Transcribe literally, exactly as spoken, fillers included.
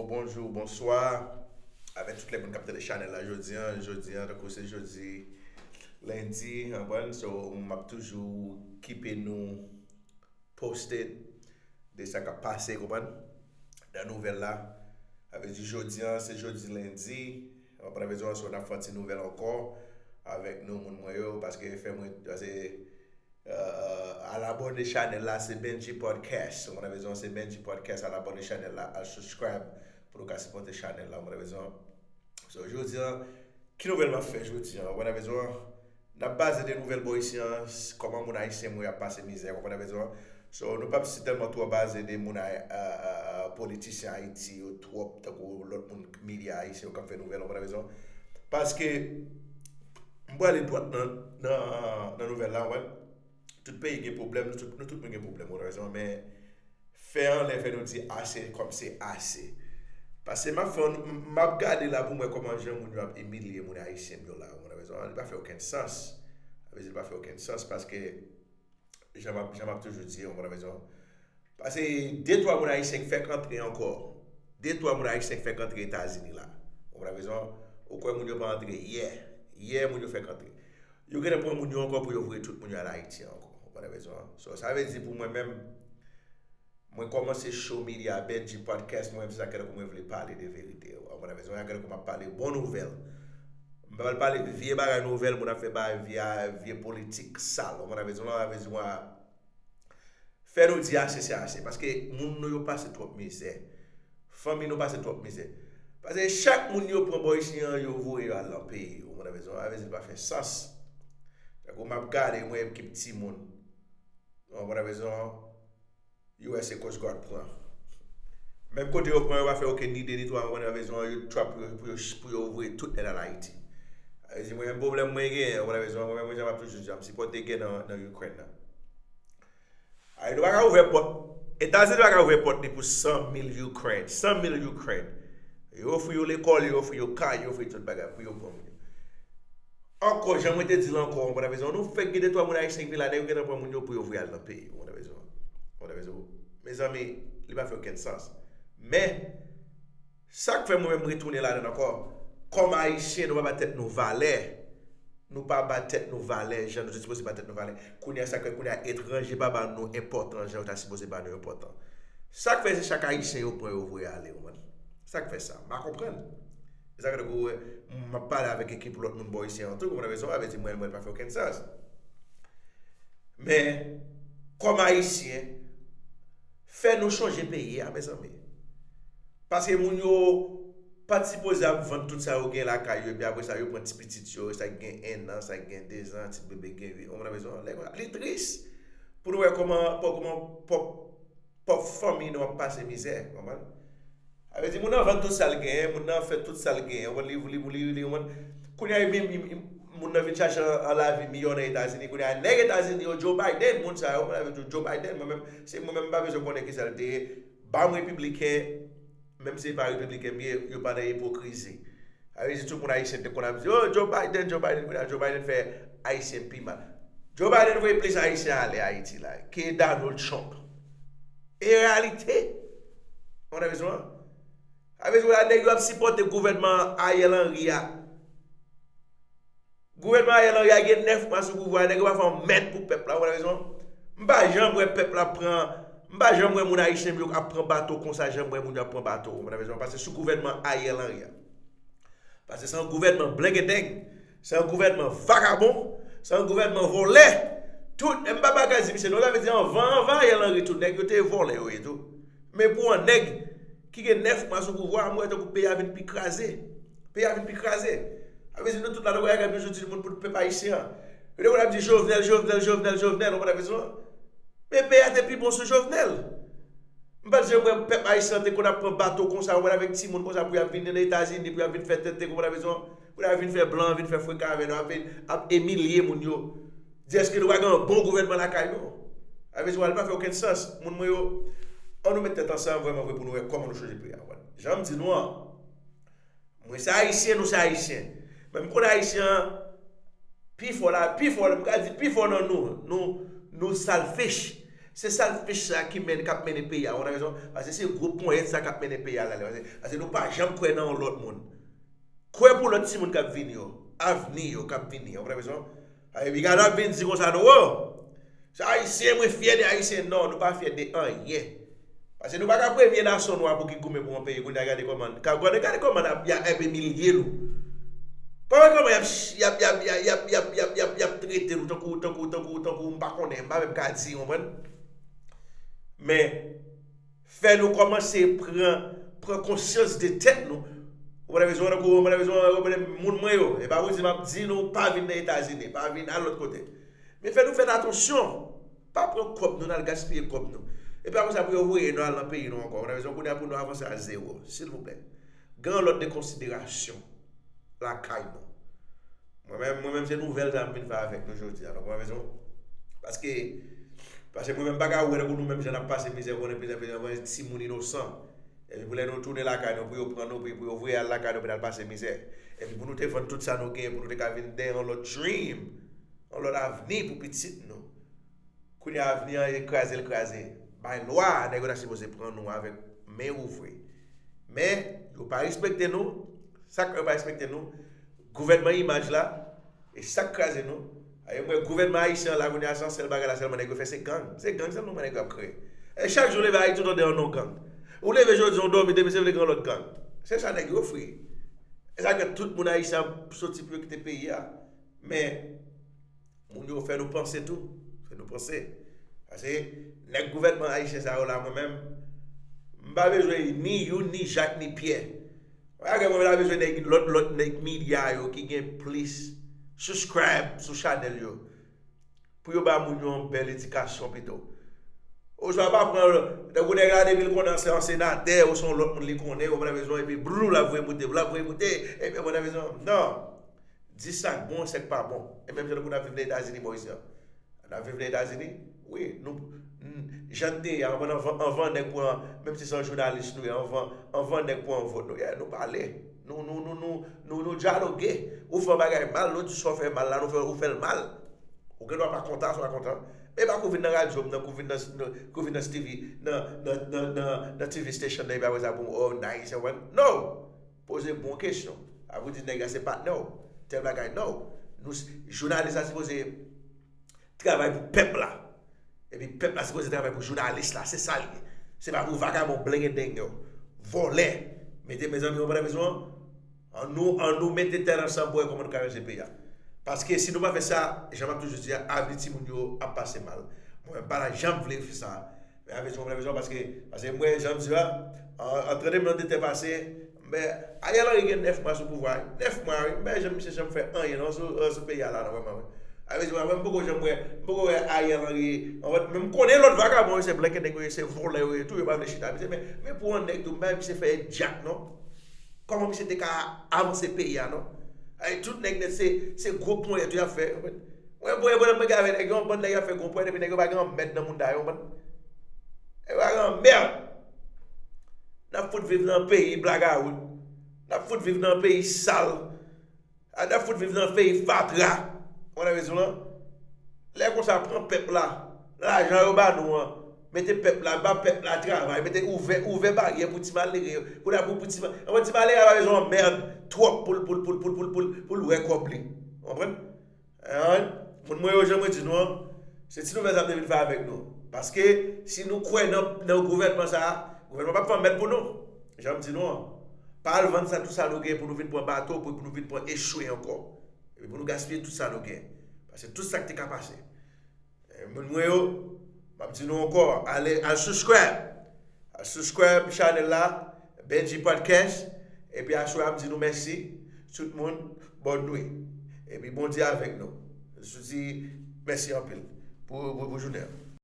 Bonjou, bonswa avèk tout lè moun k ap tande chanèl la jodi an. Jodi an, tankou se jodi lendi, konprann? So, m ap toujou kipe nou posted de sa k ap pase, konprann? Nan nouvèl la. Sa vle di jodi an, se jodi lendi. Konprann? Sa vle di, so, n ap fè yon ti nouvèl ankò avèk nou, moun mwen yo, paske fè mwen, paske Uh, al abòne chanèl la, se Benji Podcast. Ou konn rezon, se Benji Podcast. Al abòne chanèl la, al subscribe pou nou ka sipòte chanèl la. Ou konn rezon. So, jodi an, ki nouvèl m ap fè jodi an? Ou konn rezon. N ap baze de nouvèl bò isi an, kòman moun ayisyen mwen ap pase mizè. Ou konn rezon. So, nou p ap si tèlman twò baze de moun, uh, uh, politisyen Ayiti yo twòp, tankou lòt moun, medya ayisyen yo k ap fè nouvèl. Ou konn rezon. Paske, m prale dwat nan, nan, nan nouvèl la, ou konprann? Tout peyi gen pwoblèm, nou tout, nou tout moun gen pwoblèm, ou konn rezon, men fè anlè fè nou di ase kòm se ase. Paske m ap fè, m ap gade la pou m wè kòman jan moun yo ap imilye moun ayisyen yo la, ou konn rezon, li pa fè okenn sans. Sa vle di li pa fè okenn sans paske jan m ap, jan m ap toujou di, ou konn rezon. Paske de twa moun ayisyen k fèk antre ankò. De twa moun ayisyen k fèk antre Etazini la. Ou konn rezon. Ou kwè moun yo pa antre yè. Yè moun yo fèk antre. Yo gentan pran moun yo ankò pou yo voye tout moun yo al Ayiti ankò. Ou konn rezon. So, sa vle di pou mwen menm, mwen kòmanse show media, Benji Podcast, mwen menm se sa k fè mwen vle pale de verite. Ou konn rezon. Sa k fè m ap pale bon nouvèl. M pa pral pale vye bagay nouvèl, moun ap fè bagay vye, vye politik sal. Ou konn rezon. Sa vle di mwen, fè nou di ase se ase, paske moun nou yo pase twòp mizè. Fanmi nou pase twòp mizè. Paske chak moun yo pran bò isi an, yo voye yo al nan peyi yo. Ou konprann rezon? Sa vle di li pa fè sans. Tankou m ap gade, mwen menm ki p timoun. Ou konprann rezon? U S A Coast Guard pran. Menm kote yo pran, yo pa fè okenn ni de ni twa, ou konprann rezon? Yo trap pou yo, pou yo, pou yo voye tout nèg al Ayiti. Sa vle di mwen menm pwoblèm mwen gen, ou konprann rezon? Mwen menm, mwen jan m ap toujou di, m sipòte gè nan, nan Ukraine nan. Ay, nou pa ka ouvè pòt. Etazini pa ka ouvè pòt li pou san mil Ukraine. San mil Ukraine. Yo ofri yo lekòl, yo ofri yo kay, yo ofri tout bagay pou yo pran moun yo. Ankò, jan mwen te di l ankò, ou konprann rezon. Nou fèk gen de twa moun ayisyen ki vin la, nèg yo gentan pran moun yo pou yo voye al nan peyi. Ou konprann rezon. Ou konprann rezon. Mezanmi, li pa fè okenn sans. Men, sa k fè mwen menm retounen ladan ankò, kòm ayisyen, nou pa ba tèt nou valè. Nou pa ba tèt nou valè, jan nou te sipoze ba tèt nou valè. Kounye a, sa k fè kounye a etranje pa ba nou enpòtans jan yo ta sipoze ba nou enpòtans. Sa k fè se chak ayisyen yo pran yo voye ale, ou konprann? Sa k fè sa? M pa konprann. Se sa k fè ou wè, m ap pale avèk ekip lòt moun bò isi an tou, ou konprann rezon, sa vle di mwen, mwen pa fè okenn sans. Men, kòm ayisyen, fè nou chonje peyi a, mezanmi. Paske moun yo pa t sipoze ap vann tout sa yo gen lakay yo, epi apre sa, yo pran ti pitit yo, sa k gen en an, sa k gen de zan, ti bebe gen uit, ou konprann rezon? Lè konsa, li tris pou nou wè kòman, kòman pòp, pòp fanmi nou ap pase mizè, ou konprann? Sa vle di, moun nan vann tout sa l genyen, moun nan fè tout sa l genyen, ou konprann? Li, li, li, li, ou konprann? Kounye a, li, li, li, moun nan vin chache an, an lavi miyò nan Etazini, kounye a, nèg Etazini yo, Joe Biden, moun sa yo, ou konprann? Sa vle di, Joe Biden, mwen menm, se mwen menm, m pa bezwen konnen kisa l te ye, ba m repibliken, menm si se pa repibliken m ye, yo pa nan ipokrizi. Sa vle di tout moun ayisyen te konn ap di, oh, Joe Biden, Joe Biden, kounye a Joe Biden fè ayisyen pi mal. Joe Biden voye plis ayisyen ale Ayiti la ke Donald Trump. E reyalite. Ou konprann rezon an? Sa vle di la, nèg yo ap sipòte gouvènman Ariel Henry a. Gouvènman Ariel Henry a gen nèf mwa sou pouvwa, nèg yo pa fè yon mèd pou pèp la, ou konprann rezon? M pa janm wè pèp la pran, m pa janm wè moun ayisyen yo ap pran bato konsa, jan m wè moun yo ap pran bato, ou konprann rezon? Paske sou gouvènman Ariel Henry a. Paske se yon gouvènman blengedeng, se yon gouvènman vagabon, se yon gouvènman vòlè. Tout, m pa bagay di misye, non, sa vle di anvan, anvan Ariel Henry tou, nèg yo te vòlè yo ye tou. Men pou yon nèg ki gen nèf mwa sou pouvwa, m wè tankou peyi a vin pi kraze. Peyi a vin pi kraze. Sa vle di nou tout la, nou wè gade toujou di moun pou pèp ayisyen an. Yo te konn ap di Jovenel, Jovenel, Jovenel, Jovenel, ou konprann rezon an? Men peyi a te pi bon sou Jovenel. M pa t janm wè pèp ayisyen an te konn ap pran bato konsa, ou konprann, avèk timoun konsa pou y ap vin nan Etazini, pou y ap vin fè tenten, ou konprann rezon an? Pou y ap vin fè blan, vin fè freka avè nou, ap, ap imilye moun yo. Di èske nou pa gen yon bon gouvènman lakay nou? Sa vle di, li pa fè okenn sans. Moun mwen yo, ann nou met tèt ansanm vrèman vre pou nou wè kòman nou chanje peyi a. Jan m di nou an, mwen se ayisyen, nou se ayisyen. Men m konn ayisyen an, pi fò la, pi fò, m ka di pi fò nan nou, nou, nou selfish. Se selfish sa ki mennen, k ap mennen peyi a, ou konprann sa m di w? Paske se gwo ponyèt sa k ap mennen peyi a la. Paske, paske nou pa janm kwè nan yon lòt moun. Kwè pou lòt timoun k ap vini yo, avni yo k ap vini, ou konprann sa m di w? Ay, piga n ap vin di konsa, non, o! Se Ayisyen, mwen fyè de Ayisyen. Non, nou pa fyè de anyen. Paske nou pa ka premye nasyon nwa pou ki goumen pou yon peyi, kounye a gade kòman, ka-, gade, gade kòman n ap, y a, y ap imilye nou. Pa wè kòman y ap, y ap, y ap, y ap, y ap, y ap, y ap, y ap trete nou tankou, tankou, tankou, tankou m pa konnen, m pa menm ka di, ou konprann? Men, fè nou kòmanse pran, pran konsyans de tèt nou. Ou pa bezwen, ou pa bezwen, ou pa bezwen, moun mwen yo. E pa pou di m ap di nou pa vin nan Etazini, pa vin al lòt kote. Men fè nou fè atansyon. Pa pran kòb nou, n al gaspiye kòb nou. Epi apre sa, pou yo voye nou al nan peyi nou ankò. Ou pa bezwen, kounye a pou nou avanse a zewo, silvouplè. Gen yon lòt de konsiderasyon lakay nou. Mwen menm, mwen menm se nouvèl sa m vin fè avèk nou jodi a. Donk, mwen bezwen, paske, paske mwen menm m pa ka wè tankou nou menm jan n ap pase mizè, konnen plizyè, plizyè, plizyè timoun inosan. Epi pou lè nou tounen lakay nou, pou yo pran nou, pou, pou yo voye al lakay nou, pou n al pase mizè. Epi pou nou te vann tout sa nou genyen, pou nou te ka vin gen yon lòt dream, yon lòt avni pou pitit nou. Kounye a avni an, e kraze l kraze. Bay lwa, nèg yo ta sipoze pran nou avèk men ouvri. Men, yo pa respekte nou. Sa k fè yo pa respekte nou? Gouvènman imaj la, e sa k kraze nou. Ayo, mwen, gouvènman ayisyen an la, kounye a, se yon sèl bagay la sèlman nèg yo fè, se gang. Se gang sèlman nèg yo ap kreye. E chak jou leve Ayiti, ou tande yon non gang. Ou leve jodi, ou dòmi, demen se vle gen yon lòt gang. Se sa nèg yo ofri. E sa k fè tout moun ayisyen ap soti pou yo kite peyi a. Men, moun yo fè nou panse tou. Fè nou panse. Paske nèg gouvènman ayisyen sa yo la, mwen menm, m pa bezwen ni youn, ni Jak, ni Pyè. Mwen pa bezwen nèg, lòt, lòt nèg medya yo ki gen plis subscribe sou chanèl yo. Pou yo ba moun yo yon bèl edikasyon pito. Oswa pa pran, tankou nèg la depi l konnen se yon senatè, ou se yon lòt moun li konnen, ou pa bezwen, epi brou, l ap voye moute, l ap voye moute, epi ou pa bezwen, non. Di sa k bon, sa k pa bon. E menm jan nou konn ap viv nan Etazini bò isi a. N ap viv nan Etazini? Wi, nou, n-, jan n te ye a, anvan, anvan, anvan nèg pran, menm si se yon jounalis nou ye, anvan, anvan nèg pran yon vòt nou ye, nou pale. Nou, nou, nou, nou, nou, nou dyaloge. Ou fè yon bagay mal, nou di sa w fè mal la, nou fè, ou fè l mal. Ou gen dwa pa kontan, sa w pa kontan. Men pa kou vin nan radyo m nan, kou vin nan, nan, kou vin nan T V, nan, nan, nan, nan, nan T V station nan, epi apre sa pou, oh, nice, you win. No! Poze bon kesyon. Apre w di nèg la se patnè w. Tèl bagay, no. Nou, jounalis la sipoze travay pou pèp la. Epi pèp la sipoze travay pou jounalis la. Se sa l ye. Se pa pou vagabon blengendeng yo. Vòlè. Mete, mezanmi, ou pa nan bezwen. An nou, an nou mete tèt ansanm pou wè kòman nou ka range peyi a. Paske si nou pa fè sa, jan m ap toujou di a, avni timoun yo ap pase mal. Mwen menm pa ta janm vle fè sa. Men avni timoun yo ap pase mal paske, paske m wè jan m di a, an, an trannde mil an de tè pase, men Ariel Henry gen nèf mwa sou pouvwa, wi. Nèf mwa, wi. M pa wè jan misye janm fè anyen non sou, sou peyi a la, non, vrèman, wi. Avni timoun, mwen m poko janm wè, m poko wè Ariel Henry, an fèt, men m konnen lòt vagabon yo, se blengendeng yo ye, se vòlè yo ye tou, yo pa vle chita. Misye, men, men pou yon nèg tou, m pa wè misye fè djak, non. Kòman misye te ka avanse peyi a, non? Ay, tout nèg nèt se, se gwo ponyèt yo y ap fè. Mwen, mwen, mwen, mwen, mwen, avè nèg yo, yon bann nèg y ap fè gwo ponyèt, epi nèg yo pa gen yon mèd nan mounda yo, konprann? Nèg yo pa gen yon mèd. N ap fout viv nan peyi blagawout. N ap fout viv nan peyi sal. A, n ap fout viv nan peyi fatra. Ou konprann rezon an? Lè konsa, pran pèp la. Lajan yo ba nou an. Mete pèp la, ba pèp la travay. Mete ouvè, ouvè baryè pou ti malere yo. Kounye a pou, pou ti ma-, anpwen ti malere a pa bezwen yon mèd twòp pou l, pou l, pou l, pou l, pou l, pou l, pou l wè kòb li. Ou konprann? Hein? Moun mwen yo, jan mwen di nou an, se ti nouvèl sa m te vin fè avèk nou. Paske si nou kwè nan, nan gouvènman sa a, gouvènman p ap fè yon mèd pou nou. Jan m di nou an, pa al vann sa, tout sa nou gen pou nou vin pran bato, pou, pou nou vin pran echwe ankò. Epi pou nou gaspiye tout sa nou gen. Paske tout sa k te ka pase. E, moun mwen yo, m ap di nou ankò, ale, al subscribe. Al subscribe chanèl la, Benji Podcast. Epi aswè a, m di nou mèsi. Tout moun, bòn nwi. Epi Bondye avèk nou. M di mèsi anpil pou, pou, pou jounen an.